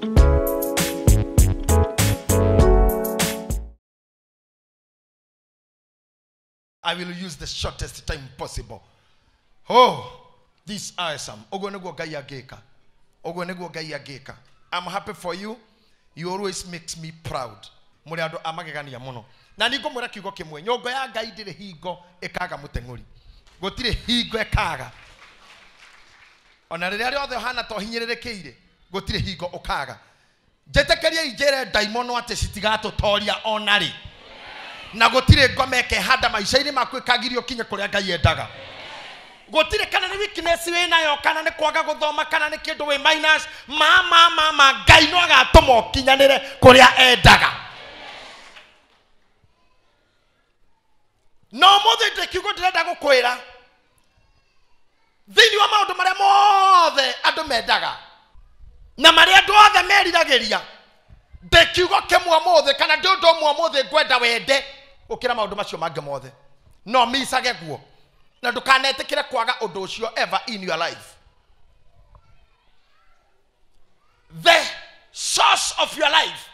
I will use the shortest time possible. Oh, this awesome. Ogo niguo Ngai angĩka. Ogo niguo Ngai angĩka. I'm happy for you. You always makes me proud. Muri andu amagegania muno. Na ningũmwĩra kiugo kĩmwe, nyongo ya Ngai ndĩrĩ hingo ĩkaga mũteng'ũri. Gũtirĩ hingo ĩkaga. Ona rĩrĩa rĩothe ũhana ta ũhinyĩrĩrĩkĩire, gũtirĩ hingo ũkaga. Njĩtĩkĩriei njĩre ndaimono atĩ citigatũtoria ona rĩ. Na gũtirĩ ngoma ĩkehanda maica-inĩ maku ĩkagirio ũkinye kũrĩa Ngai endaga. Gũtirĩ kana nĩ weakness wĩ nayo, kana nĩ kwaga gũthoma, kana nĩ kĩndũ wĩ minus, ma Ngai no agatũma ũkinyanĩre kũrĩa endaga. No ũmũthĩ ndĩ kiugo ndĩrenda gũkwĩra thĩinĩ wa maũndũ marĩa mothe andũ mendaga na marĩa andũ othe meriragĩria, ndĩ kiugo kĩmwe ũmũthĩ kana ndĩ ũndũ ũmwe ũmũthĩ ngwenda wende gũkĩra maũndũ macio mangĩ mothe. No micage guo na ndũkanetĩkĩre kwaga ũndũ ũcio ever in your life. The source of your life,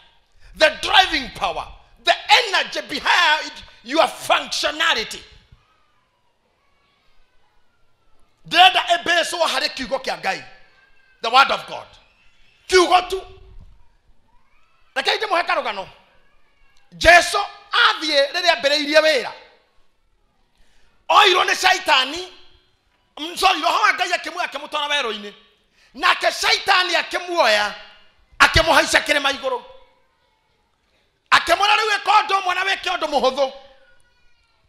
the driving power, the energy behind your functionality. Ndĩrenda ĩbĩcwo harĩ kiugo kĩa Ngai, the word of God. Kiugo tu. Rekei ndĩmũhe karũgano. Jesu athiĩ rĩrĩa ambĩrĩirie wĩra, oirwo nĩ Shaitani, sorry, Roho wa Ngai akĩmuoya akĩmũtwara werũ-inĩ. Nake Shaitani akĩmuoya akĩmũhaica kĩrĩma igũrũ, akĩmwĩra rĩu ĩka ũndũ ũmwe na wĩke ũndũ mũhũthũ,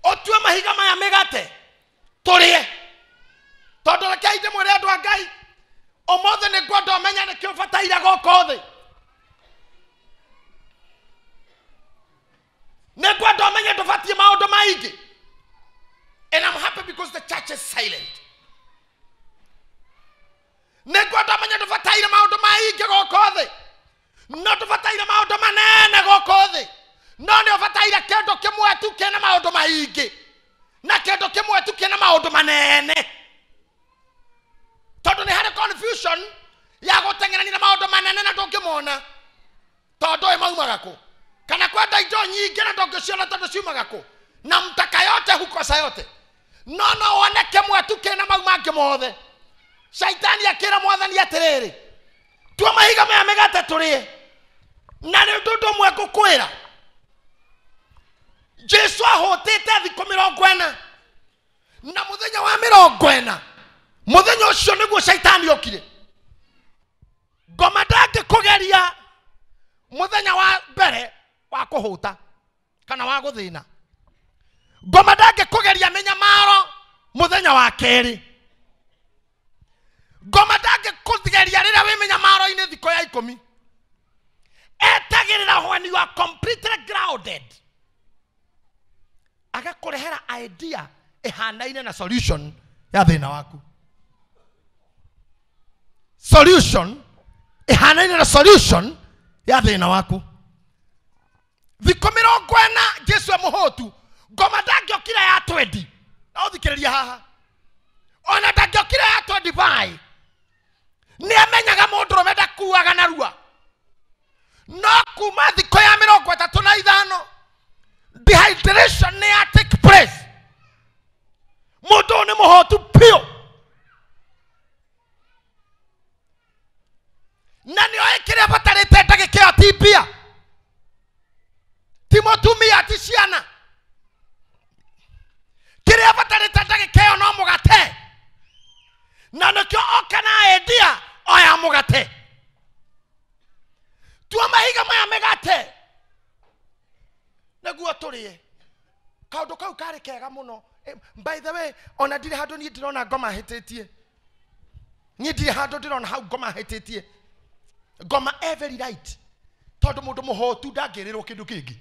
ũtue mahiga maya mĩgate tũrĩe. Tondũ rekei ndĩmwĩre andũ a Ngai, ũmũthĩ nĩ ngwenda ũmenye nĩkĩ ũbataire gũkũ thĩ. Nĩ ngwenda ũmenye ndũbatiĩ maũndũ maingĩ. And I'm happy because the church is silent. Nĩ ngwenda ũmenye ndũbataire maũndũ maingĩ gũkũ thĩ, no ndũbataire maũndũ manene gũkũ thĩ, no nĩ ũbataire kĩndũ kĩmwe tu kĩna maũndũ maingĩ na kĩndũ kĩmwe tu kĩna maũndũ manene. Tondũ nĩ harĩ confusion ya gũteng'erania na maũndũ manene na ndũngĩmona tondũ ĩ maumaga kũ, kana kwenda indo nyingĩ na ndũngĩciona tondũ ciumaga kũ, na mtaka yote hukosa yote. No no wone kĩmwe tu kĩna mau mangĩ mothe. Shaitani akĩra mwathani atĩrĩrĩ, tua mahiga maya mĩgate tũrĩe. Na nĩ ũndũ ũmwe ngũkwĩra, Jesu ahũtĩte thikũ 40, na mũthenya wa 40, mũthenya ũcio nĩguo Shaitani okire. Ngoma ndangĩkũgeria mũthenya wa mbere wa kũhũta kana wa gũthĩna. Ngoma ndangĩkũgeria mĩnyamaro mũthenya wa kerĩ. Ngoma ndangĩkũgeria rĩrĩa wĩ mĩnyamaro-inĩ thikũ ya 10. Etagĩrĩra when you are completely grounded, agakũrehera idea ĩhanaine na solution ya thĩna waku. Solution ĩhanaine na solution ya thĩna waku. Thikũ 40 Jesu emũhũtu, ngoma ndangĩokire ya 20. No thikĩrĩria haha, ona ndangĩokire ya 25. Nĩ amenyaga mũndũrũme ndakuaga narua, no kuma thikũ ya 35 dehydration nĩ ya take place. Mũndũ ũyũ nĩ mũhũtu biũ, na nĩ oĩ kĩrĩa abatarĩte ndagĩka ĩyo ti mbia, ti mũtumia, ti ciana. Kĩrĩa abatarĩte ndagĩka ĩyo no mũgate, na nĩkĩo oka na endia oya mũgate. Tua mahiga maya mĩgate nĩguo tũrĩe. Kaũndũ kau karĩ kega mũno. By the way, ona ndirĩ handũ niĩ ndĩrona ngoma hĩtĩtie. Niĩ ndirĩ handũ ndĩrona hau ngoma hĩtĩtie. Ngoma every right, tondũ mũndũ mũhũtu ndangĩrĩrwo kĩndũ kĩngĩ.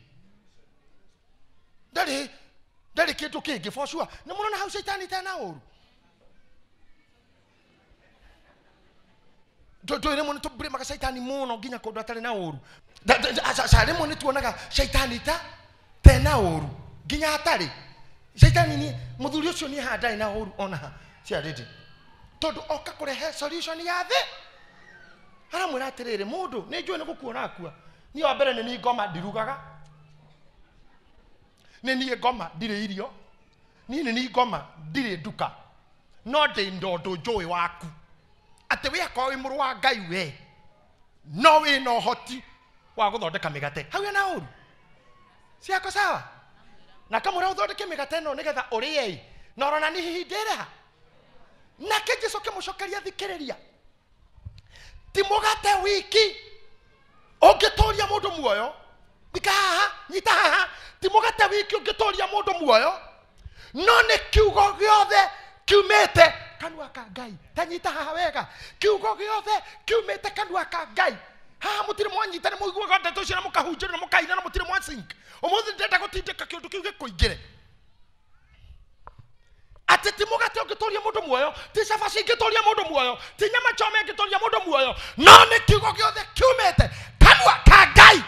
Ndarĩ kĩndũ kĩngĩ for sure. Nĩ mũrona hau Shaitani tena ũru. Ndũ rĩmwe nĩ tũbũrĩmaga Shaitani mũno nginya kũndũ atarĩ na ũru. Aca rĩmwe nĩ tuonaga Shaitani ta tena ũru nginya atarĩ. Shaitani ni mũthuri ũcio nĩ haha ndarĩ na ũru ona ha ciarĩte, tondũ oka kũrehe solution ya thĩ. Aramwĩra atĩrĩrĩ, mũndũ nĩ njũĩ nĩ gũkua ũrakua. Niĩ wa mbere nĩ niĩ ngoma ndirugaga. Nĩ niĩ ngoma ndirĩ irio. Niĩ nĩ niĩ ngoma ndirĩ nduka. No ndĩ na ũndũ njũĩ waku. Atĩ we akorwo wĩ mũrũ wa Ngai we, no wĩna ũhoti wa gũthondeka mĩgate. Hau hena ũru? Ciako sawa? Na kamũra ũthondeke mĩgate ĩno nĩgetha ũrĩe ĩ. Na ũrona nĩ hihi ndĩrĩha? Nake Jesu akĩmũcokeria, thikĩrĩria, ti mũgate wiki ũngĩtũria mũndũ muoyo. Thika haha, nyita haha. Ti mũgate wiki ũngĩtũria mũndũ muoyo, no nĩ kiugo gĩothe kiumĩte kanua ka Ngai. Ta nyita haha wega. Kiugo gĩothe kiumĩte kanua ka Ngai. Haha mũtirĩ mwanyita, nĩ mũiguaga ndeto icio na mũkahunjĩrio na mũkaina na mũtirĩ mwasink. Ũmũthĩ ndĩrenda gũtindĩka kĩũndũ kĩu gĩkũingĩre. Atĩ ti mũgate ũngĩtũria mũndũ muoyo, ti cabaci ingĩtũria mũndũ muoyo, ti nyama choma ĩngĩtũria mũndũ muoyo, no nĩ kiugo gĩothe kiumĩte kanua ka Ngai.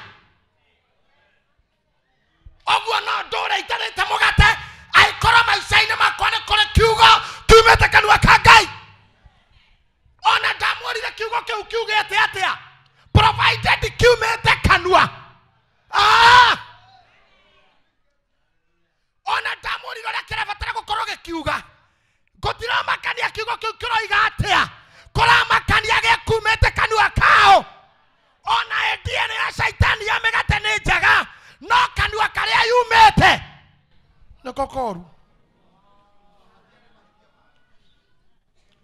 Ũguo no ndũre itarĩte mũgate, angĩkorwo maica-inĩ makwa nĩ kũrĩ kiugo kiumĩte kanua ka Ngai. Ona ndamwĩrire kiugo kĩu kiugĩte atĩa, provided kiumĩte kanua. Ona ndamwĩrire ũrĩa kĩrabatara gũkorwo gĩkiuga. Gũtiramakania kiugo kĩu kĩroiga atĩa, kũramakania gĩkumĩte kanua kao. Ona ĩndie ya caitani ya mĩgate nĩ njega, no kanua karĩa yumĩte nĩko koru.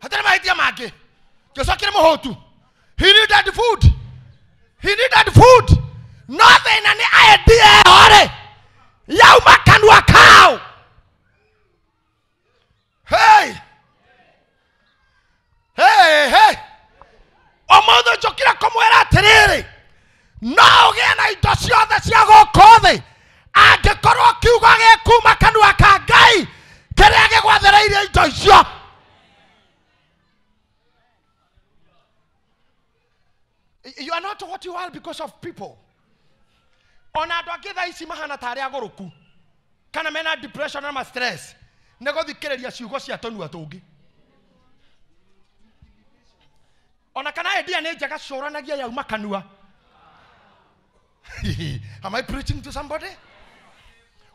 Hatarĩ mahĩtia mangĩ. Jesu akĩrĩ mũhũtu. He needed food. He needed food. No thĩna nĩ idea ĩyo rĩ, yauma kanua kao. Hey! Hey, hey! Ũmũthĩ njũkire kũmwĩra atĩrĩrĩ, no ũgĩe na indo ciothe cia gũkũ thĩ angĩkorwo kiugo gĩkuma kanua ka Ngai kĩrĩa gĩgwathĩrĩirie indo icio. You are not what you are because of people. Ona andũ angĩ thaa ici mahana ta arĩa agũrũku kana mena depression na stress nĩ gũthikĩrĩria ciugo cia tũnua tũngĩ. Ona kana idea nĩ njega, cũranagia yauma kanua. Am I preaching to somebody?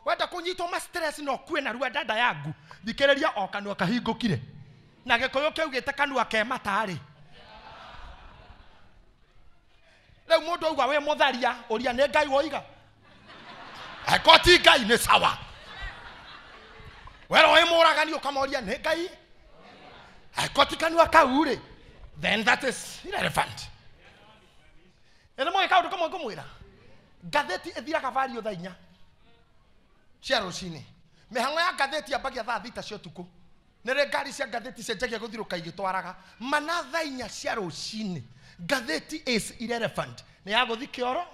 Wenda kũnyitwo ma stress no kue na rua dada yangu, thikĩrĩria o kanua kahingũkire. Na Gĩkũyũ kĩaugĩte kanua ke matarĩ. Rĩu mũndũ auga wĩ mũtharia, ũria nĩ Ngai woiga. Angĩkorwo ti Ngai nĩ sawa. Werwo wĩ mũragani ũkamoria nĩ Ngai. Angĩkorwo ti kanua kau rĩ, then that is irrelevant. Ĩno mũgĩ kaũndũ kamwe ngũmwĩra. Ngathĩti ĩthiraga vario thaa inya cia rũcinĩ. Mĩhang'o ya ngathĩti yambagia thaa thita cia ũtukũ. Nĩ rĩ ngari cia ngathĩti cianjagia gũthirũka igĩtwaraga. Mana thaa inya cia rũcinĩ, ngathĩti is irrelevant. Nĩ ya gũthiĩ kĩoro,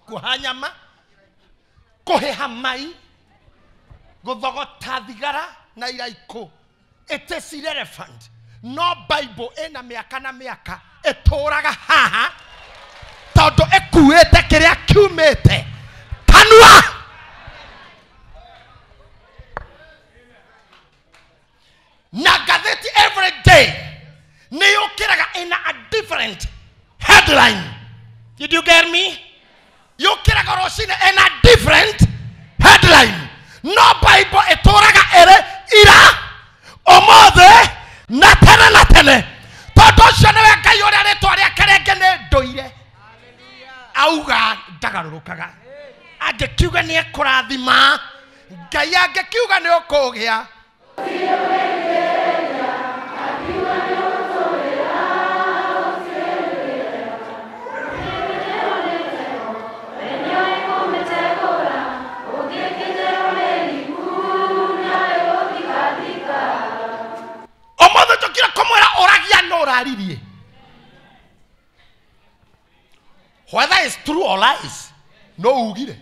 kuoha nyama, kũhĩha mai, gũthogota thigara na iraikũ. It is irrelevant. No Bible ĩna mĩaka na mĩaka ĩtũraga haha tondũ ĩkuĩte kĩrĩa kiumĩte kanua. Na ngathĩti every day nĩ yũkĩraga ĩna a different headline. Did you get me? Yũkĩraga rũcinĩ ĩna different headline. No Bible ĩtũraga ĩrĩ ira, ũmũthĩ na tene na tene. Tondũ ũcio nĩwe Ngai ũrĩa rĩtwa rĩake rĩngĩ nĩ ndũire. Auga ndagarũrũkaga. Angĩkiuga nĩ ekũrathima, Ngai angĩkiuga nĩ ũkũgĩa. Ũmũthĩ njũkire kũmwĩra ũragia no ũraririe. Whether it's true or lies, no ugire.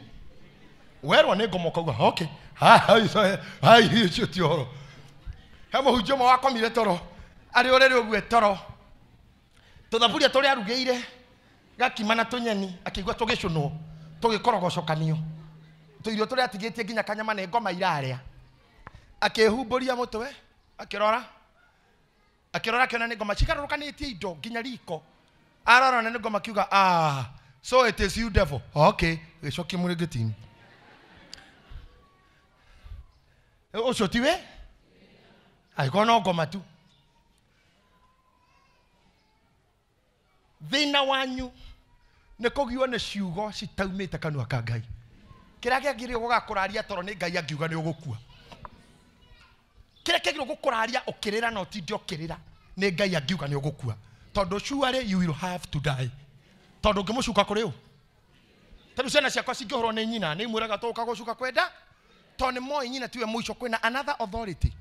Werwo nĩ ngoma ũkauga, okay, hai, ũcio ti ũhoro. He mũhunjia ũmwe wakomire toro, arĩ ũrĩrĩ ũguo toro. Tũthaburia tũrĩa arugĩire, gakima na tũnyeni, akĩigua tũgĩcũnwo, tũgĩkorogocokanio. Tũirio tũrĩa atigĩtie nginya kanyama nĩ ngoma irarĩa. Akĩhumbũria mũtwe, akĩrora. Akĩrora akĩona nĩ ngoma cigarũrũkanĩtie indo nginya riko. Arora na nĩ ngoma kiuga, ah, so it is you devil. Okay, gĩcokie mũrĩngĩti-inĩ. Ũcio tiwe? Angĩkorwo no ngoma tu. Thĩna wanyu nĩ kũgio nĩ ciugo citaumĩte kanua ka Ngai. Kĩrĩa kĩagĩrĩirwo gũgakũraria toro nĩ Ngai angiuga nĩ ũgũkua. Kĩrĩa kĩagĩrĩirwo gũkũraria ũkĩrĩra na ũtinde ũkĩrĩra nĩ Ngai angiuga nĩ ũgũkua. Tondũ surely you will have to die. Tondũ ũngĩmũcuka kũrĩ ũ? Tarĩu ciana ciakwa cingĩhũrwo nĩ nyina nĩ imwĩraga tũka gũcuka kwenda tondũ nĩ moĩ nyina tiwe mũico, kwĩna another authority.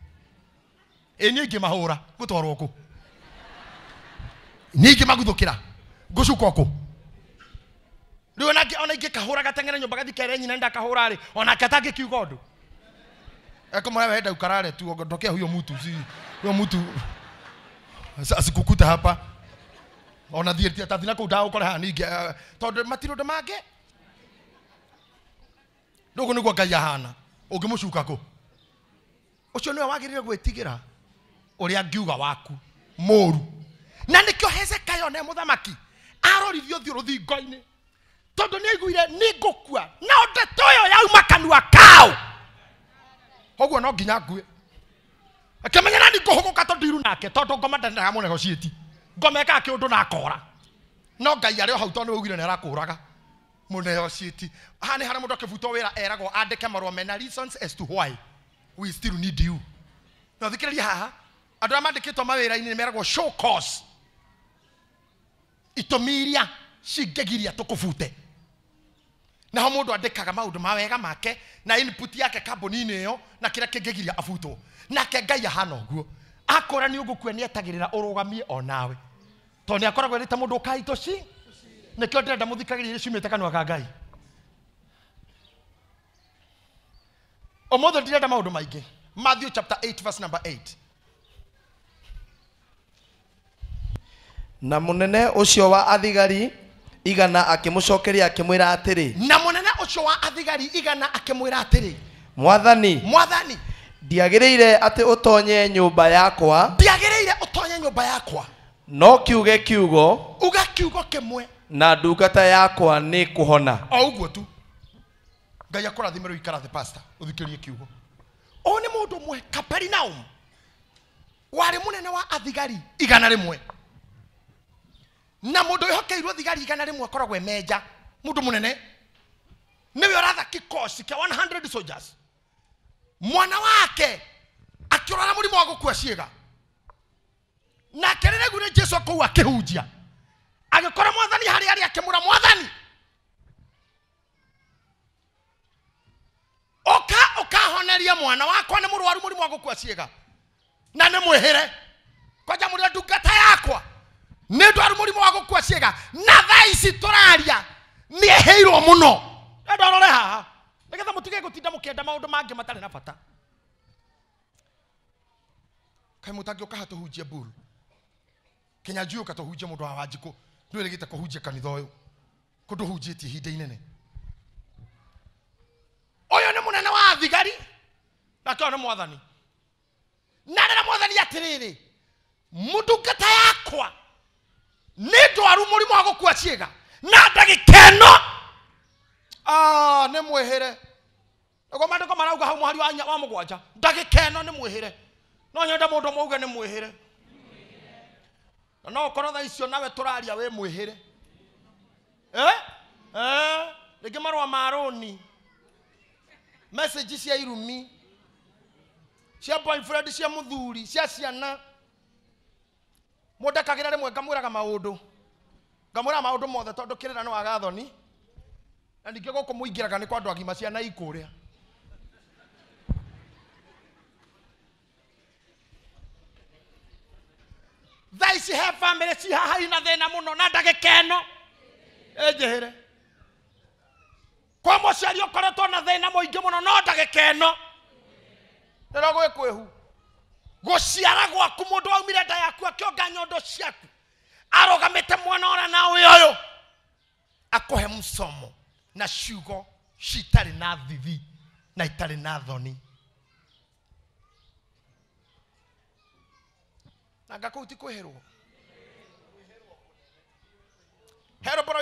Ĩ niĩ ingĩmahũra ngũtwarwo kũ? Niĩ ingĩmaguthũkĩra ngũcukwo kũ? Rĩu ona ingĩkahũra gateng'ere nyũmba gathi kere nyina ndakahũra rĩ, onake atangĩkiuga ũndũ. Ekũmwĩra wenda ukarare tu, ondokea huyo mtu, si huyo mtu asikukuta hapa. Ona thiĩ tathi na kũu ndagũkore haha ningĩ, tondũ matirĩ ũndũ mangĩ. Rĩu ũguo nĩguo Ngai ahana. Ũngĩmũcuka kũ? Ũcio nĩwe wagĩrĩire gwĩtigĩra ũrĩa angiuga waku mũru. Na nĩkĩo Hezekia one mũthamaki arorithio ũthiũ rũthingo-inĩ tondũ nĩ aiguire nĩ ngũkua na ndeto ĩyo yauma kanua kao, ũguo no nginya ngue. Akĩmenya na nĩngũhũgũka tondũ iru nake, tondũ ngoma ndendaga mũnegotiate. Ngoma ĩkaga kĩũndũ na akora. No Ngai arĩ o hau tondũ nĩ augire nĩ arakũraga. Mũnegotiate. Haha nĩ harĩa mũndũ akĩbutwo wĩra eragwo andĩke marũa mena reasons as to why we still need you. Na thikĩrĩria haha, andũ arĩa mandĩkĩtwo mawĩra-inĩ nĩ meragwo show cause. Itũmi iria cingĩgiria tũkũbute. Naho mũndũ andĩkaga maũndũ ma wega make na input yake kambuni-inĩ ĩyo na kĩrĩa kĩngĩgiria abutwo. Nake Ngai ahana ũguo. Akora nĩ ũgũkua nĩ etagĩrĩra ũrũgamie o nawe. Tondũ nĩ akoragwo erĩte mũndũ ũkai tũci. Nĩkĩo ndĩrenda mũthikagĩrĩrie iria ciumĩte kanua ka Ngai. Ũmũthĩ ndirenda maũndũ maingĩ. Matthew chapter 8 verse number 8. Na mũnene ũcio wa athigari igana akĩmũcokeria akĩmwĩra atĩrĩ. Na mũnene ũcio wa athigari igana akĩmwĩra atĩrĩ. Mwathani, Mwathani, ndiagĩrĩire atĩ ũtonye nyũmba yakwa. Ndiagĩrĩire ũtonye nyũmba yakwa. No kiuge kiugo. Uga kiugo kĩmwe. Na ndungata yakwa nĩ kũhona. O ũguo tu. Ngai akũrathime rĩu ikara thĩ pastor, ũthikĩrie kiugo. Ũyũ nĩ mũndũ ũmwe Kaperinaum warĩ mũnene wa athigari 100. Na mũndũ wĩhokeirwo thigari 100 akoragwo e menja, mũndũ mũnene. Nĩwe ũratha kikosi kĩa 100 soldiers. Mwana wake akĩrwara mũrimũ wa gũkua ciĩga. Nake rĩrĩa aiguire Jesũ kũu akĩhunjia, agĩkora mwathani harĩa arĩ akĩmwĩra, Mwathani, ũka ũkahoneria mwana wakwa nĩ mũrwaru mũrimũ wa gũkua ciĩga na nĩ mwĩhĩre. Kwanja mũrĩ ndungata yakwa nĩ ndwaru mũrimũ wa gũkua ciĩga na thaa ici tũraria nĩ ehĩirwo mũno. Ndenda ũrore haha nĩgetha mũtige gũtinda mũkĩenda maũndũ mangĩ matarĩ na bata. Kaĩ mũtangĩũka haha tũhunjie mburu? Kenya njui ũka tũhunjie mũndũ wa Wanjikũ ndwĩrĩgĩte kũhunjia kanitha ũyũ kũndũ hunjĩtie ihinda inene. Ũyũ nĩ mũnene wa thigari nake ũyũ nĩ mwathani. Na rĩrĩa mwathani atĩrĩrĩ, mũndungata yakwa nĩ ndwaru mũrimũ wa gũkua ciĩga na ndagĩka ĩno nĩ mwĩhĩre. Nĩguo maandĩko marauga hau mũhari wa 7, ndagĩka ĩno nĩ mwĩhĩre. No nyende mũndũ ũmwe auge nĩ mwĩhĩre. Na no ũkorwo thaa icio nawe tũraria wĩ mwĩhĩre. Rĩngĩ marũa ma rũni, message cia irumi, cia boyfriend, cia mũthuri, cia ciana. Mũndũ akagĩra rĩmwe ngamwĩraga maũndũ. Ngamwĩraga maũndũ mothe tondũ kĩrĩra nĩ waga thoni. Na ningĩ gũkũ mũingĩraga nĩ kwa andũ agima ciana ikũrĩa. Thaa ici he bamĩrĩ ci haha ina thĩna mũno na ndagĩka ĩno ĩnjĩhĩre. Kwa mũciari ũkoretwo na thĩna mũingĩ mũno no ndagĩka ĩno rĩrĩa gwĩ kwĩhu. Gũciara gwaku mũndũ waumire nda yaku akĩonga nyondo ciaku arũgamĩte mwena ũrĩa na ũyũ ũyũ akũhe msomo na ciugo citarĩ na thithi na itarĩ na thoni. Na anga kũu ti kwĩhĩrwo.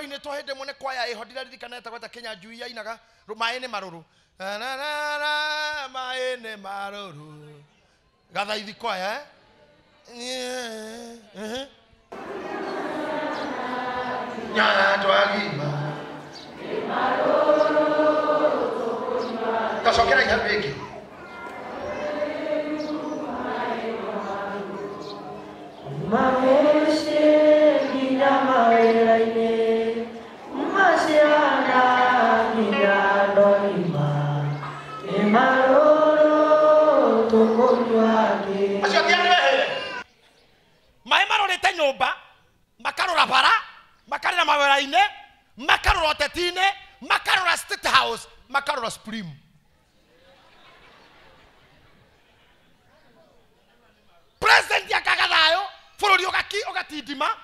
Rwainĩtwo hĩndĩ ĩmwe nĩ kwaya ĩho ndiraririkana ĩtagwo ta Kenya Njui yainaga maĩ nĩ marũrũ. Na na na maĩ nĩ marũrũ. Gathaithi kwaya eh? Nyandũ agima. Tacokera iharu rĩngĩ. Acio ti andũ ehĩre. Maĩ marorĩte nyũmba, makarora bara, makarora mawĩra-inĩ, makarora ũteti-inĩ, makarora State House, makarora Supreme. President akaga thayũ, bũrũri ũgatindima,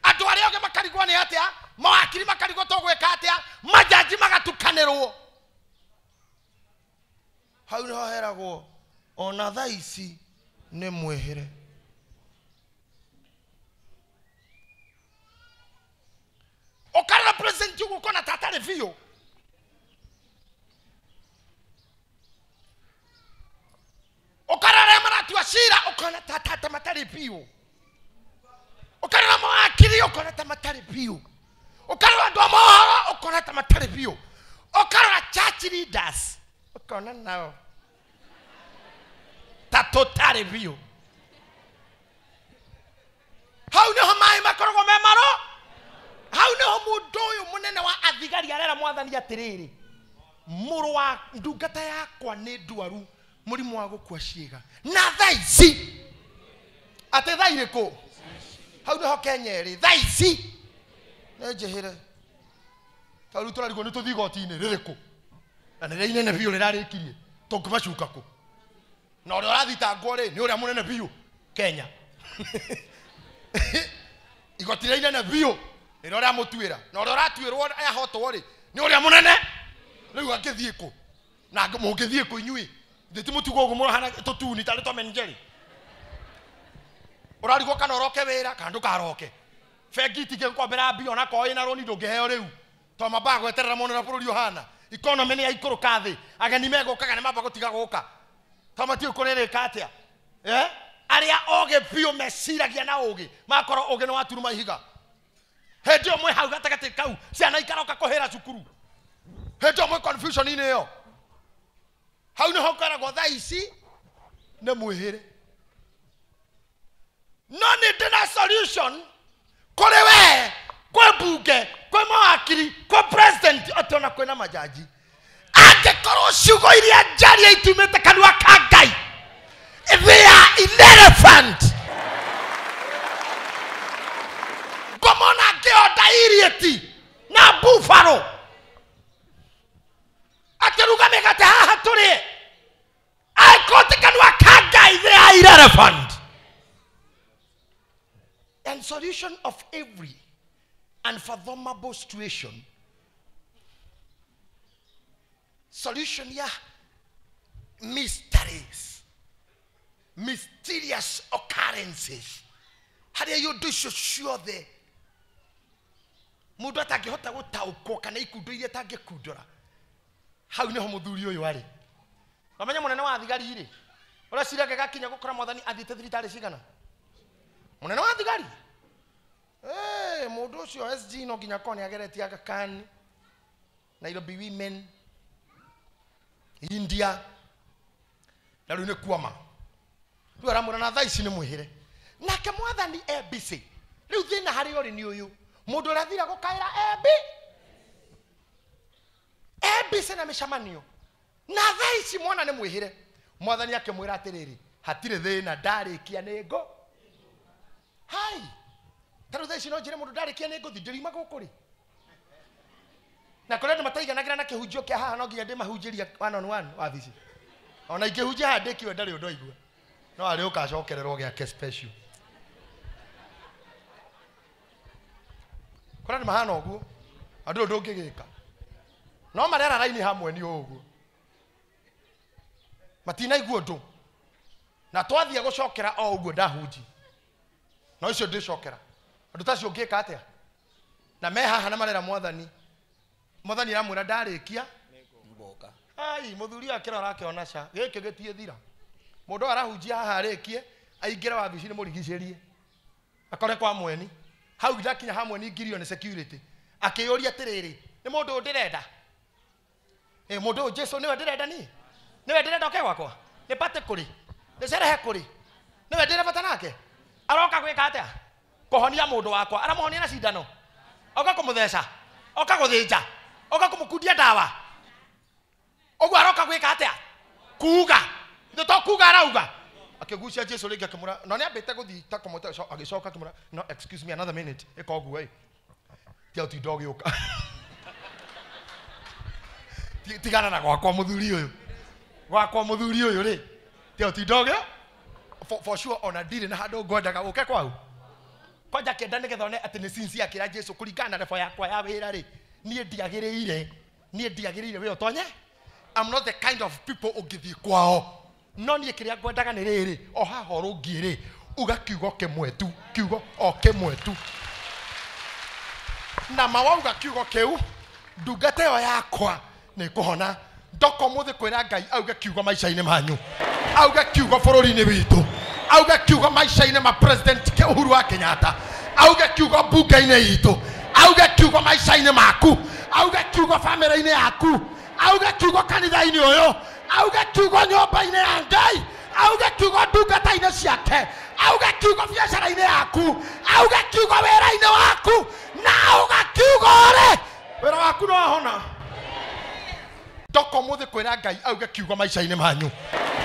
andũ arĩa othe makarigwo nĩ atĩa, mawakiri makarigwo tũgwĩka atĩa, majaji magatukanĩrwo. Hau nĩho heragwo ona thaa ici nĩ mwĩhĩre. Ũkarora president ũguo ũkona ta atarĩ biũ. Ũkarora arĩa maratua cira ũkona ta matarĩ biũ. Ũkarora mawakiri ũkona ta matarĩ biũ. Ũkarora andũ a mohoro ũkona ta matarĩ biũ. Ũkarora church leaders ũkona nao ta tũtarĩ biũ. Hau nĩho maĩ makoragwo me maro. Hau nĩho mũndũ ũyũ mũnene wa athigari arera mwathani atĩrĩrĩ, mũrũ wa ndungata yakwa nĩ ndwaru mũrimũ wa gũkua ciĩga na thaa ici. Atĩ thaa irĩkũ? Hau nĩho Kenya ĩrĩ thaa ici. Nĩ njĩhĩre ta rĩu tũrarigwo nĩ tũthiĩ igoti-inĩ rĩrĩkũ na nĩrĩa inene biũ rĩrarĩkirie tũngĩmacuka kũ? Na ũrĩa ũrathitangwo rĩ nĩ ũrĩa mũnene biũ Kenya. Igoti rĩrĩa inene biũ nĩrĩo rĩamũtuĩra, na ũrĩa ũratuĩrwo ahotwo rĩ nĩ ũrĩa mũnene. Rĩu angĩthiĩ kũ? Na mũngĩthiĩ kũ inyuĩ? Ithuĩ ti mũtugo ũguo mũrahana tũtuni tarĩ Tom and Jerry. Ũrarigwo kana ũroke wĩra kana ndũkaroke. Bengi itingĩgũkombera mbia ona korwo ĩna rũni ndũngĩheo rĩu. Tondũ mambaga gweterera mone ũrĩa bũrũri ũhana. Economy nĩ yaikũrũka thĩ. Ageni megũkaga nĩ mamba gũtiga gũka. Tondũ matiũĩ kũrĩrĩka atĩa. Arĩa ogĩ biũ meciragia na ũgĩ, makorwo ũgĩ nĩ waturuma ihiga. Hĩndĩ ĩyo mwĩ hau gatagatĩ kau, ciana ikaroka kũhĩra cukuru. Hĩndĩ ĩyo mwĩ confusion-inĩ ĩyo. Hau nĩho ngoragwo thaa ici nĩ mwĩhĩre. No nĩ ndĩ na solution kũrĩ we, kwĩ mbunge, kwĩ mawakiri, kwĩ president, atĩ ona kwĩna majaji. Angĩkorwo ciugo iria njarie itumĩte kanua ka Ngai, they are irrelevant. Ngomona ngĩonda irieti na buffalo akĩruga mĩgate haha tũrĩe, angĩkorwo ti kanua ka Ngai, they are irrelevant. And solution of every unfathomable situation, solution ya mysteries, mysterious occurrences, harĩa iũndũ icio ciothe mũndũ atangĩhota gũtaũkwo kana ikundo iria atangĩkundũra, hau nĩho mũthuri ũyũ arĩ. Wamenya mũnene wa thigari rĩ, ũrĩa cira gakinya gũkora mwathani athiĩte thibitarĩ cigana? Mũnene wa thigari mũndũ ũcio SG no nginya akorwo nĩ ageretie Aga Khan, Nairobi Women, India, na rĩu nĩ kuama. Rĩu aramwĩra na thaa ici nĩ mwĩhĩre. Nake mwathani e busy. Rĩu thĩna harĩa ũrĩ nĩ ũyũ, mũndũ ũrĩa athira gũkaĩra e busy na mĩcemanio. Na thaa ici mwana nĩ mwĩhĩre. Mwathani akĩmwĩra atĩrĩrĩ, hatirĩ thĩna, ndarĩkia nĩ ngũ. Hai, ta rĩu thaa ici no njĩre mũndũ ndarĩkia nĩ ngũthiĩ, ndĩriuma gũkũ rĩ. Na kũrĩ andũ mataiganagĩra na kĩhunjio kĩa haha, no nginya ndĩmahunjĩria one on one wabici. Ona ingĩhunjia haha ndĩkiwe ndarĩ ũndũ aigua. No arĩ ũkacokererwo gĩake special. Kũrĩ andũ mahana ũguo, andũ ũndũ ũngĩgĩka. No marera raini hamwe nĩ ũguo. Matinaigua ũndũ. Na twathiĩ gũcokera o ũguo ndahunji. No icio ndĩcokera. Andũ ta acio ũngĩka atĩa? Na me haha na marera mwathani. Mwathani aramwĩra ndarĩkia Ngoka. Ai muthuri akĩrora akĩona ca gĩkĩ gĩtiĩthira. Mũndũ arahunjia haha arĩkie aingĩre wabici-inĩ mũrigicĩrie. Akore kwa mweni. Hau ndakinya ha mweni ngirio nĩ security. Akĩyũria atĩrĩrĩ, nĩ mũndũ ũyũ ndĩrenda? Mũndũ ũyũ Jesu nĩwe ndĩrenda niĩ? Nĩwe ndĩrenda oke gwakwa? Nĩ pate kũrĩ? Nĩ cerehe kũrĩ? Nĩwe ndĩna bata nake? Aroka gwĩka atĩa? Kũhonia mũndũ wakwa. Aramũhonia na cindano. Oka kũmũtheca. Oka gũthĩnja. Oka kũmũkundia ndawa. Ũguo aroka gwĩka atĩa? Kuuga. Ithe to kuuga arauga. Akĩgucia Jesu rĩngĩ akĩmũra, no nĩambĩte gũthiĩ ta kũmũte, agĩcoka akĩmũra, no excuse me another minute, ĩka ũguo ĩ. Tia ũtinda ũgĩũka. Tigana na gwakwa mũthuri ũyũ. Gwakwa mũthuri ũyũ rĩ. Tia ũtinda ũgĩ. For sure ona ndirĩ na handũ ngwendaga ũke kwau. Kwanja kĩenda nĩgetha one atĩ nĩ sincere akĩra Jesu kũringana na level yakwa ya wĩra rĩ. Niĩ ndiagĩrĩire. Niĩ ndiagĩrĩire we ũtonye. I'm not the kind of people ũngĩthiĩ kwao. No niĩ kĩrĩa ngwendaga nĩ rĩrĩ, o haha ũrũngiĩ rĩ, uga kiugo kĩmwe tu, kiugo o kĩmwe tu. Na ma wauga kiugo kĩu, ndungata ĩyo yakwa nĩ ĩkũhona. Ndoka ũmũthĩ kwĩra Ngai auge kiugo maica-inĩ manyu, auge kiugo bũrũri-inĩ witũ, auge kiugo maica-inĩ ma President Uhuru wa Kenyatta, auge kiugo mbunge-inĩ itũ, auge kiugo maica-inĩ maku, auge kiugo bamĩrĩ-inĩ yaku, auge kiugo kanitha-inĩ ũyũ, auge kiugo nyũmba-inĩ ya Ngai, auge kiugo ndungata-inĩ ciake, auge kiugo biacara-inĩ yaku, auge kiugo wĩra-inĩ waku, na auge kiugo rĩ, wĩra waku no wahona. Ndoka ũmũthĩ kwĩra Ngai auge kiugo maica-inĩ manyu,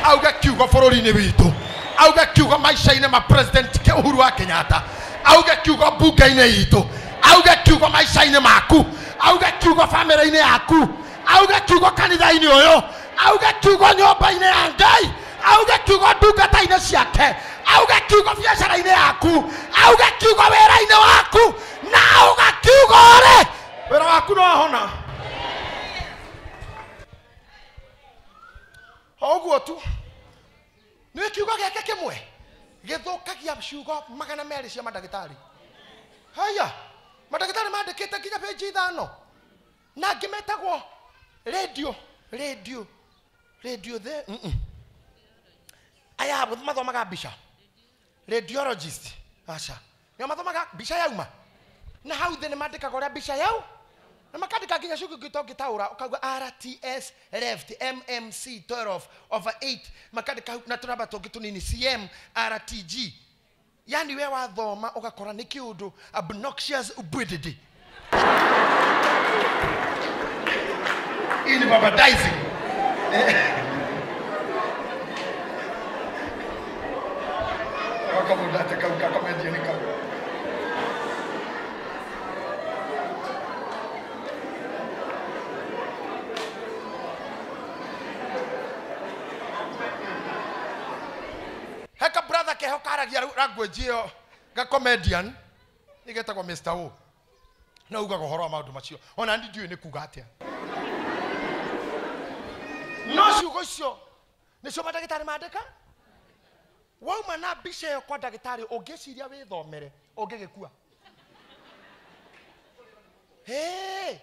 auge kiugo bũrũri-inĩ witũ, auge kiugo maica-inĩ ma President Uhuru wa Kenyatta, auge kiugo mbunge-inĩ itũ, auge kiugo maica-inĩ maku, auge kiugo bamĩrĩ-inĩ yaku, auge kiugo kanitha-inĩ ũyũ, auge kiugo nyũmba-inĩ ya Ngai, auge kiugo ndungata-inĩ ciake, auge kiugo biacara-inĩ yaku, auge kiugo wĩra-inĩ waku, na auge kiugo rĩ, wĩra waku no wahona. O ũguo tu. Nĩ kiugo gĩake kĩmwe gĩthũkagia ciugo 200 cia mandagĩtarĩ. Haya, mandagĩtarĩ mandĩkĩte nginya page 5 na angĩ metagwo radio the aya mathomaga mbica, radiologist aca nĩo mathomaga mbica yauma na hau thĩ nĩ mandĩkaga ũrĩa mbica yau na makandĩka nginya ciugo ingĩ ũtangĩtaũra, ũkauga RTS left MMC 12/8 makandĩka na tũnamba tũngĩ tũnini CM RTG. Yani we wathoma ũgakora nĩ kĩũndũ obnoxious ubwididi in baptizing. Heka brother keho karagia language ĩyo ga comedian nĩgetagwo Mr. O na ugaga ũhoro wa maũndũ macio ona ndiũĩ nĩ kuga atĩa. No ciugo icio nĩcio mandagĩtarĩ mandĩka. Wauma na mbica ĩyo kwa ndagĩtarĩ ũngĩciria wĩthomere ũngĩgĩkua. Hey!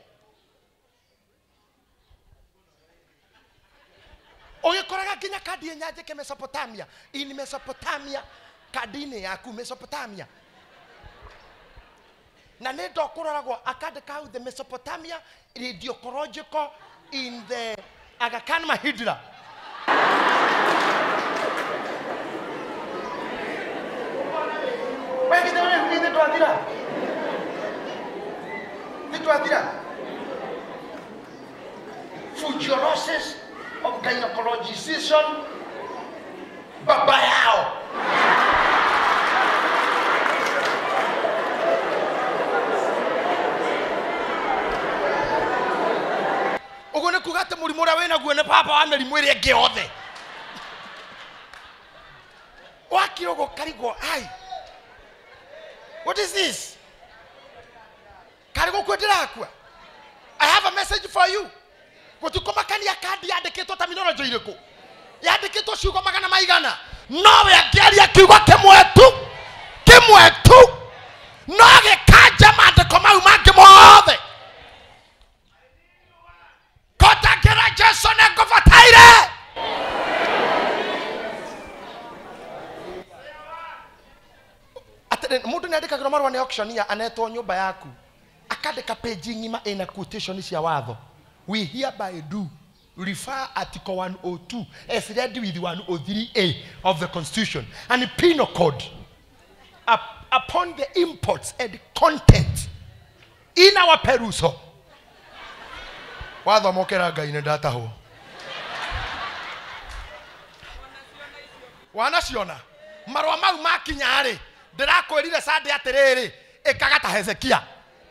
Ũgĩkoraga nginya kandi ĩnyanjĩke Mesopotamia, in Mesopotamia kandi-inĩ yaku Mesopotamia. Na nĩ ndokũroragwo akandĩka hau the Mesopotamia radiological in the Aga Khan Mahidra. Fugiorosis of gynecologization baba yao. Ũguo nĩ kuga atĩ mũrimũ ũrĩa wĩnaguo nĩ baba wa mĩrimũ ĩrĩa ĩngĩ yothe. Wakira ũguo ũkarigwo, ai, what is this? Karĩ gũkua ndĩrakua. I have a message for you. Gũtikũmakania kandi yandĩkĩtwo terminology irĩkũ, yandĩkĩtwo ciugo magana maigana, nowe angĩaria kiugo kĩmwe tu, kĩmwe tu, no gĩkanja mandĩko mau mangĩ mothe. Andĩkĩrwo marũa nĩ auctioneer anetwo nyũmba yaku akandĩka page ng'ima ĩna quotation cia watho. We hereby do refer article 102 as read with 103A of the Constitution and the Penal Code upon the imports and content in our perusal. Watho mokera Ngai nĩ ndatahwo. Wanaciona marũa mau makinya rĩ, ndĩrakwĩrire Sunday atĩrĩrĩ, ĩkaga ta Hezekia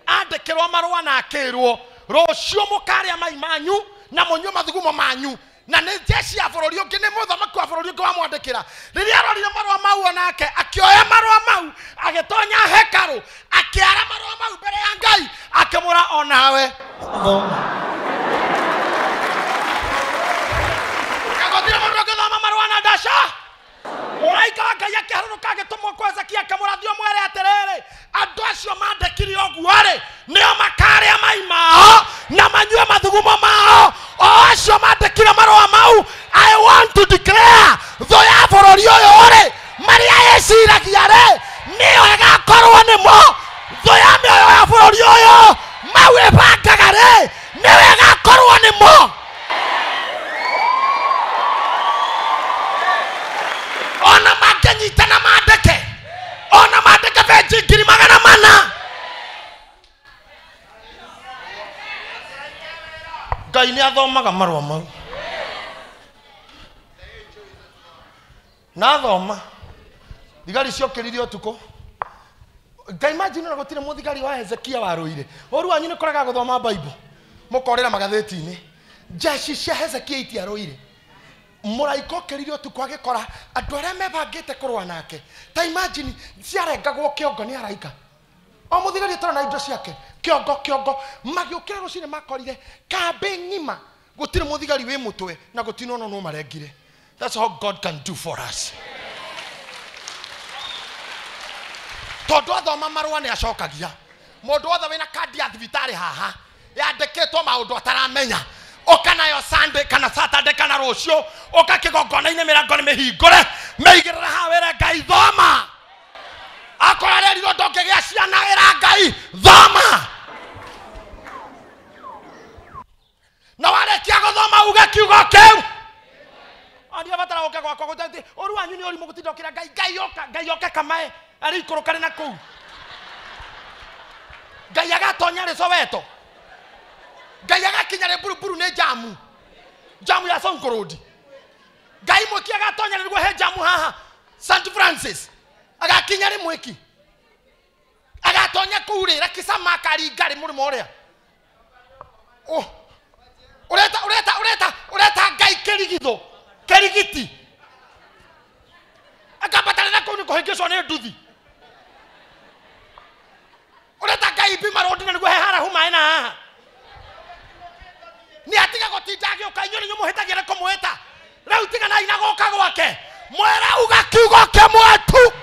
andĩkĩrwo marũa na akĩrwo rũciũ mũkarĩa mai manyu na mũnyue mathugumo manyu, na nĩ jeshi ya bũrũri ũngĩ, nĩ mũthamaki wa bũrũri ũngĩ wamwandĩkĩra. Rĩrĩa arorire marũa mau onake akĩoya marũa mau agĩtonya hekarũ akĩara marũa mau mbere ya Ngai akĩmũra onawe thoma. Kagotire mũndũ ũngĩthoma marũa na ndaca. Mũraika wa Ngai akĩharũrũka agĩtũmwo kwa Hezekia akĩmũra thiĩ ũmwĩre atĩrĩrĩ, andũ acio mandĩkire ũguo rĩ nĩo makarĩa mai mao na manyue mathugumo mao, o acio mandĩkire marũa mau. I want to declare thũ ya bũrũri ũyũ rĩ, marĩa ĩciragia rĩ nĩyo ĩgakorwo nĩmo. Thũ ya mĩoyo ya bũrũri ũyũ mau ĩbangaga rĩ nĩyo ĩgakorwo nĩmo. Ona mangĩnyitana mandĩke, ona mandĩke benji 400,000. Ngai nĩ athomaga marũa mau na athoma thigari ciokĩrire ũtukũ. Ngai imagine ona gũtirĩ mũthigari wa Hezekia warũire. Ũru wanyu nĩ kũrega gũthoma Bible, mũkorĩra magathĩti-inĩ. Jeshi cia Hezekia itiarũire. Mũraika okĩrire ũtukũ agĩkora andũ arĩa mebangĩte kũrũa nake. Ta imagine ciarengagwo kĩongo nĩ araika. O mũthigari atarĩ na indo ciake kĩongo kĩongo. Magĩũkĩra rũcinĩ makorire kambĩ ng'ima gũtirĩ mũthigari wĩ mũtwe na gũtirĩ ona no marengire. That's how God can do for us. Tondũ athoma marũa nĩ acokagia. Mũndũ wothe wĩna kandi ya thibitarĩ haha yandĩkĩtwo maũndũ ataramenya, ũka nayo Sunday kana Saturday kana rũciũ, ũka kĩgongona-inĩ mĩrango nĩ mĩhingũre, mĩigĩrĩre haha wĩre Ngai thoma. Akorwo arerirwo ndũngĩgĩa ciana, ĩra Ngai thoma. Na warĩkia gũthoma uge kiugo kĩu. Andia batara ũke gwakwa gũteti ũru wanyu nĩ ũrimũ gũtinda ũkĩra Ngai Ngai oka Ngai oke kamae arĩ ikũrũkane na kũu. Ngai agatonya rĩ Soweto. Ngai agakinya rĩ Buruburu nĩ jamu. Jamu ya Sonko Road. Ngai mwĩki agatonya rĩ nĩguo he jamu haha St Francis. Agakinya rĩ mwĩki. Agatonya kũu rĩ Rakisama akaringa rĩ mũrĩmo ũrĩa. Oh. Ureta ureta ureta ureta Ngai kĩrigitho kĩrigiti. Akabatara na kũu nĩ kũhĩngĩcwo nĩ nduthi. Ureta Ngai Bima Road na nĩguo he harahu maĩ na haha. Nĩ atiga gũtinda agĩũka, inyuĩ nĩ mũhĩtagia nĩ kũmwĩta. Rĩu tiganai na gũka gwake. Mwĩre uga kiugo kĩmwe tu.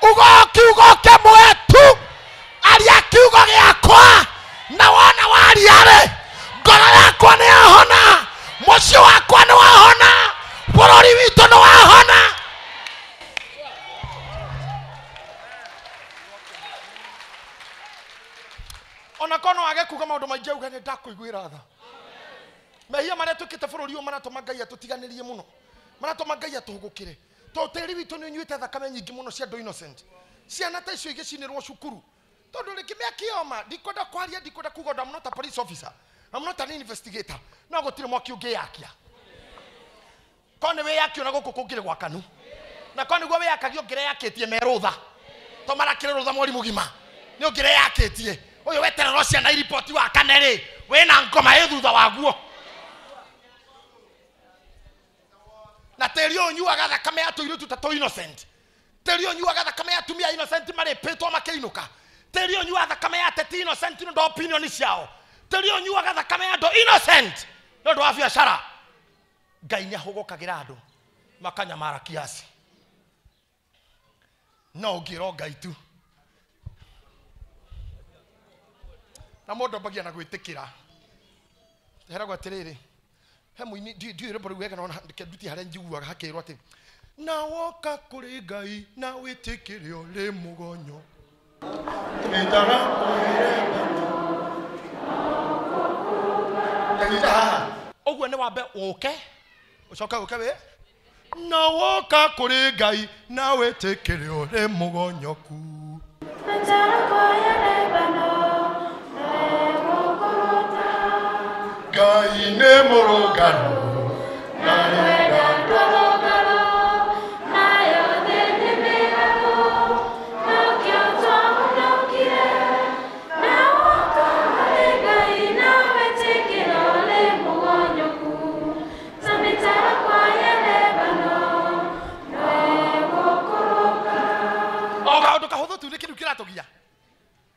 Uga kiugo kĩmwe tu. Aria kiugo gĩakwa na wona waria rĩ, ngoro yakwa nĩ yahona, mũciĩ wakwa nĩ wahona, bũrũri witũ nĩ wahona. Ona kono wage kuga maũndũ maingĩ auge nĩ ndakũiguĩra tha. Mehia marĩa twĩkĩte bũrũri ũyũ maratũma Ngai atũtiganĩrie mũno, maratũma Ngai atũhũgũkĩre. Tondũ tĩri witũ nĩ ũnyuĩte thakame nyingĩ mũno cia andũ innocent. Ciana ta icio igĩcinĩrwo cukuru. Tondũ rĩngĩ mĩakĩoma, ndikwenda kwaria, ndikwenda kuga ũndũ, I'm not a police officer, I'm not an investigator. No gũtirĩ mwaki ũngĩyakia. Korwo nĩ wĩyakio na gũkũ kũngĩrĩ gwakanu. Na korwo nĩguo wĩyakagio ũngĩreyakĩtie me rũtha. To marakĩrĩ rũtha mweri mũgima. Nĩ ũngĩreyakĩtie. Ũyũ wetererwo ciana iriboti wa kane rĩ, wĩna ngoma ĩ thutha waguo. Na tĩri ũyũ ũnyuaga thakame ya tũirĩtu ta tũ innocent. Tĩri ũyũ ũnyuaga thakame ya atumia innocent marĩpĩtwo makĩinũka. Tĩri ũyũ ũnyuaga thakame ya ateti innocent nĩ ũndũ wa opinion ciao. Tĩri ũyũ ũnyuaga thakame ya andũ innocent nĩ ũndũ wa biacara. Ngai nĩ ahũgũkagĩra andũ makanyamara kiasi. No ũngĩrwo Ngai tu. Na mũndũ ambagia na gwĩtĩkĩra. Heragwo atĩrĩrĩ, he mũini ndiũĩ rwĩmbo rũu wega no ndutie harĩa njiguaga hakĩrwo atĩ na woka kũrĩ Ngai na wĩtĩkĩre ũrĩ mũgonyo. Ũguo nĩ wambe ũke ũcoke ũke wĩ na woka kũrĩ Ngai na wĩtĩkĩre ũrĩ mũgonyoku. Ngai nĩ mũrũngarũ na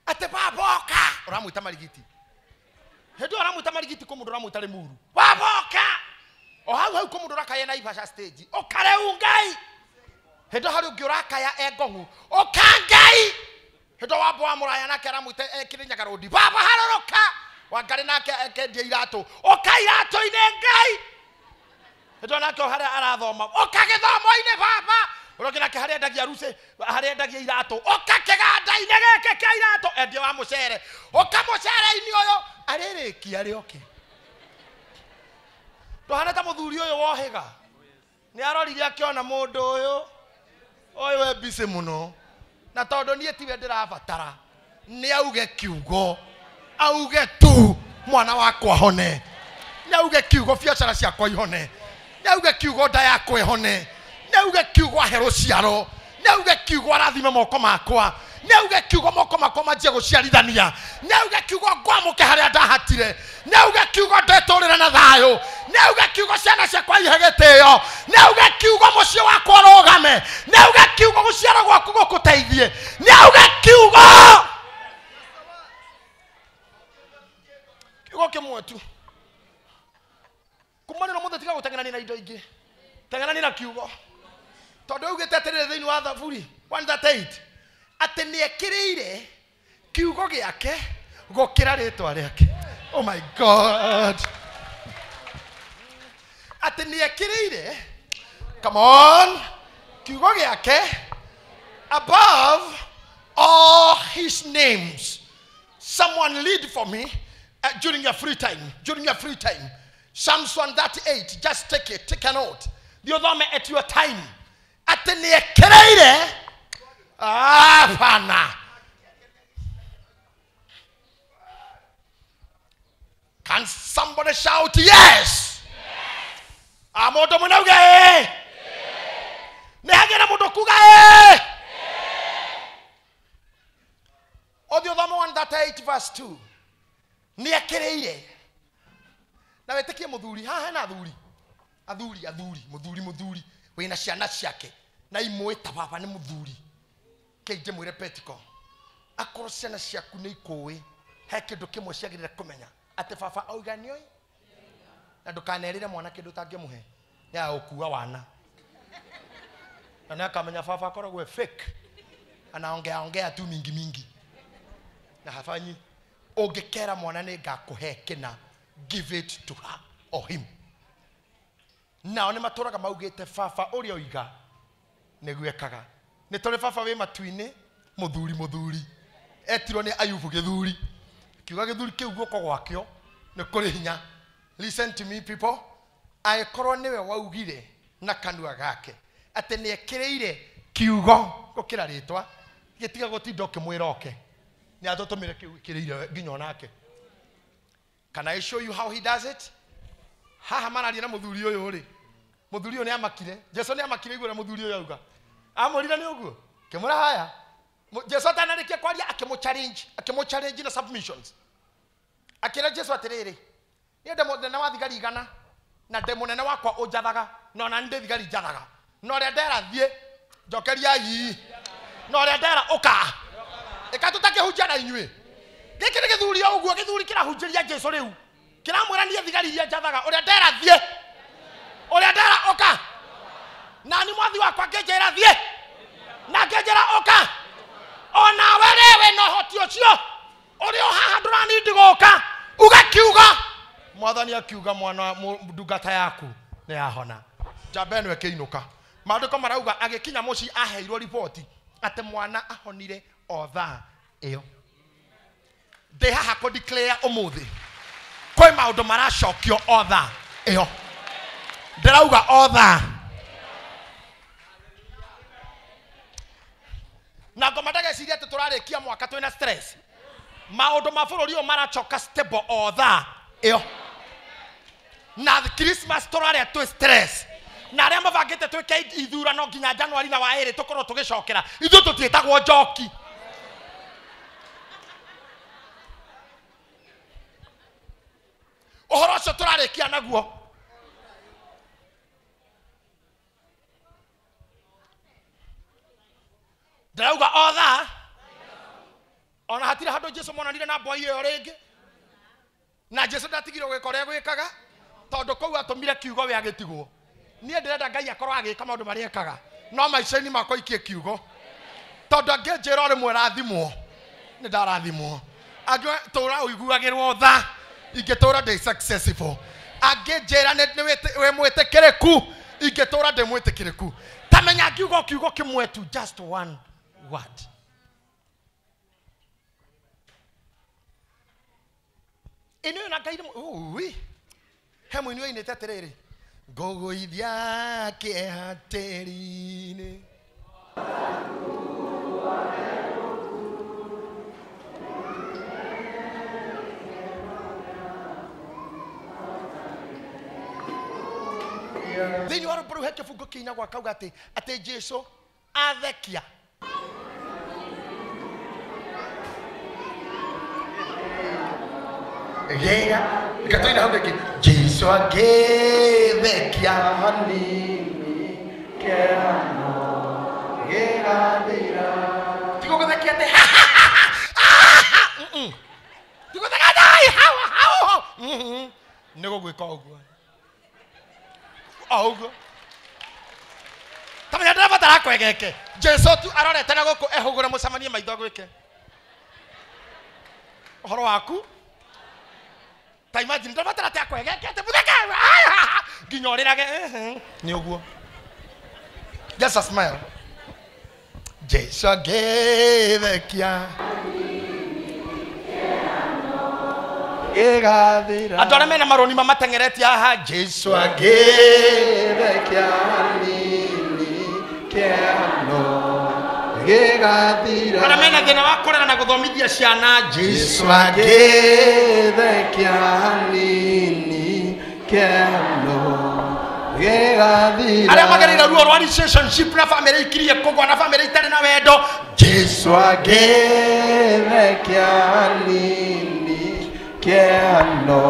ate baboka uramwita marigiti hedu uramwita marigiti ko mundu uramwita Limuru baboka o hau hau ko mundu urakaya na Naivasha stage ukareu Ngai hedu hari ungi urakaya engongu uka Ngai hedu wambo wa muraya nake aramwita Kirinyaga road baba haroroka wangari nake ekendia iratu uka iratu-ini Ngai hedu nake haria arathoma uka githomo-ini baba uroki nake haria endagia ruce haria endagia iratu uka kiganda-inĩ gĩkĩ kĩa iratu endia wa mũcere uka mũcere-inĩ ũyũ arĩrĩkia rĩoke ndũhana ta mũthuri ũyũ wohĩga nĩ arorire akĩona mũndũ ũyũ ũyũ e busy mũno na tondũ niĩ tiwe ndĩrabatara nĩ auge kiugo auge tu mwana wakwa hone nĩ auge kiugo biacara ciakwa ihone nĩ auge kiugo nda yakwa ĩhone nĩ auge kiugo ahe rũciaro nĩ auge kiugo arathime moko makwa nĩ auge kiugo moko makwa manjie gũciarithania nĩ auge kiugo ngwamũke harĩa ndahatire nĩ auge kiugo ndetũrĩre na thayũ nĩ auge kiugo ciana ciakwa ihe gĩtĩo nĩ auge kiugo mũciĩ wakwa ũrũgame nĩ auge kiugo gũciara gwaku gũkũteithie nĩ auge kiugo kiugo kĩmwe tu kuma nĩ mũthĩ tiga gũteng'erania na indo ingĩ teng'erania na kiugo tondũ augĩte atĩrĩrĩ thĩinĩ wa Thaburi 138 atĩ nĩekĩrĩire kiugo gĩake gũkĩra rĩtwa rĩake. Oh my God, atĩ nĩekĩrĩire, come on, kiugo gĩake above all his names. Someone lead for me during your free time, during your free time. Psalms 138, just take it, take a note. Thome at your time. Atĩ nĩekĩrĩire hapana. Can somebody shout yes? Mũndũ mũne auge ĩĩ. Nĩ hagĩre mũndũ kuga ĩĩ. Ũthiĩ ũthome 138 verse 2. Nĩekĩrĩire na wĩtĩkie mũthuri haha hena athuri athuri athuri mũthuri mũthuri wĩna ciana ciake na imwe ta baba nĩ mũthuri kĩingĩ mwĩre Petiko akorwo ciana ciaku nĩ ikũĩ he kĩndũ kĩmwe ciagĩrĩire kũmenya atĩ baba auga nĩoĩ na ndũkanerĩre mwana kĩndũ ũtangĩmũhe nĩ agũkua wana na nĩ akamenya baba akoragwo e fake anaongea ongea tu mingi mingi na hafanyi. Ũngĩkera mwana nĩ ngakũhe kĩna, give it to her or him. Nao nĩ matũraga maugĩte baba ũrĩa oiga nĩguo ekaga. Nĩ tũrĩ baba wĩ matu-inĩ mũthuri mũthuri etirwo nĩ Ayubu gĩthuri kiuga gĩthuri kĩu guoko gwakĩo nĩ kũrĩ hinya. Listen to me people, angĩkorwo nĩwe waugire na kanua gake atĩ nĩekĩrĩire kiugo gũkĩra rĩtwa gĩtiga gũtinda ũkĩmwĩra oke nĩ atũtũmĩre kĩu kĩrĩire nginya onake. Can I show you how he does it? Haha mararia na mũthuri ũyũ rĩ, mũthuri ũyũ nĩ amakire. Jesu nĩ amakire igũrũ mũthuri ũyũ auga amũrire nĩ ũguo kĩmũra haya. Jesu atanarĩkia kwaria akĩmũ challenge na submissions. Akĩra Jesu atĩrĩrĩ, niĩ ndĩ mũnene wa thigari igana na ndĩ mũnene wakwa ũnjathaga na ona ndĩ thigari njathaga na ũrĩa ndera thiĩ njokeriai na ũrĩa ndera ũka ĩka tũtakĩhunjia na inyuĩ. Gĩkĩ nĩ gĩthuri o ũguo gĩthuri kĩrahunjĩria Jesu rĩu kĩramwĩra niĩ thigari iria njathaga ũrĩa ndera thiĩ ũrĩa ndera ũka na ni mwathi wakwa ngĩnjĩra thiĩ na ngĩnjĩra ũka onawe rĩ wĩna ũhoti ũcio ũrĩ o haha ndũranindi gũka uga kiugo. Mwathani akiuga mwana ndungata yaku nĩ yahona. Njamba ĩno ĩkĩinũka. Maandĩko marauga agĩkinya mũciĩ aheirwo riboti atĩ mwana ahonire o thaa Ĩyo ndĩ haha kũ declare ũmũthĩ kwĩ maũndũ maracokio o thaa ĩyo. Ndĩrauga o thaa. Na ngoma ndageciria atĩ tũrarĩkia mwaka twĩna stress. Maũndũ ma bũrũri ũyũ maracoka stable o thaa ĩyo. Na Christmas tũrarĩa twĩ stress. Na arĩa mabangĩte twĩke ithurano nginya January na wa ĩrĩ tũkorwo tũgĩcokera. Ithuĩ tũtiĩtagwo njoki. Ũhoro ũcio tũrarĩkia naguo. Ndĩrauga o thaa. Ona hatirĩ handũ Jesu monanire na mboi ĩyo rĩngĩ. Na Jesu ndatigire gwĩka ũrĩa gwĩkaga tondũ kũu atũmire kiugo we agĩtigwo. Niĩ ndĩrenda Ngai akorwo agĩka maũndũ marĩa ekaga no maica-inĩ makwa ikie kiugo. Tondũ angĩnjĩra o rĩmwe rathimwo nĩ ndarathimwo. Angĩtũra ũiguagĩrwo tha ingĩtũra ndĩ successful. Angĩnjĩra nĩ wĩ mwĩtĩkĩrĩku ingĩtũra ndĩ mwĩtĩkĩrĩku. Ta menya ngiuga kiugo kĩmwe tu, just one word. Ĩno na Ngai ui he mũini oinĩte atĩrĩrĩ ngũgũithia kĩeha tĩri-inĩ. Thĩinĩ wa rwĩmbo rũu he kĩbungo kĩinagwo akauga atĩ Jesu athekia. Gĩra gatoina hau rĩngĩ Jesu agĩthekia hanini kĩhano gĩgathira. Tigũgũthekia atĩ tigũthekia atĩ hau hau nĩ gũgwĩka ũguo o ũguo. Tamenya ndĩrabatara kwegeke. Jesu tu arorete na gũkũ ehũgũre mũcemanie maitho gwĩke ũhoro waku. Ta imagine ndĩrabatara atĩ akwegeke atĩ mũtheke nginya ũrĩrage nĩ ũguo. Just a smile. Jesu agĩthekia gĩgathira. Andũ arĩa mena marũni mamateng'eretie haha Jesu agĩthekia hanini kĩhano gĩgathira. Arĩa mena thĩna wa kũrera na gũthomithia ciana Jesu agĩthekia hanini kĩhano gĩgathira. Arĩa magereire ruo rwa relationship na family ikirie kũgwa na family itarĩ na wendo Jesu agĩthekia hanini kĩhano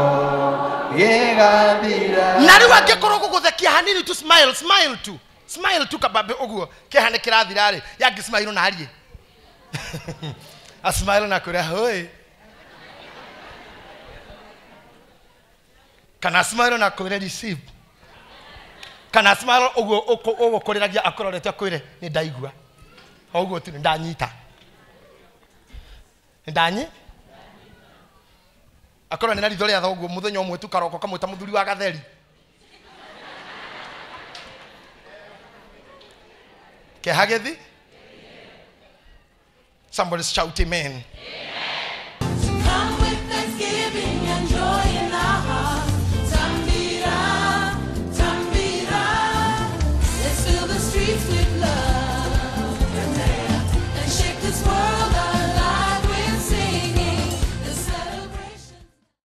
gĩgathira. Na rĩu angĩkorwo gũgũthekia hanini tu, smile, smile tu, smile tu kababe ũguo kĩeha nĩ kĩrathira rĩ yangĩ smile na arie a smile na kũrĩa hoi kana smile na kũrĩa receive kana smile ũguo ũgũkũrĩragia akũrorete akwĩre nĩ ndaigua o ũguo tu nĩ ndanyita nĩ ndanyi akorwo nĩ na ritho rĩa thoguo mũthenya ũmwe tu karoko kamwĩta mũthuri wa gatheri kĩeha gĩthi. Somebody shout amen.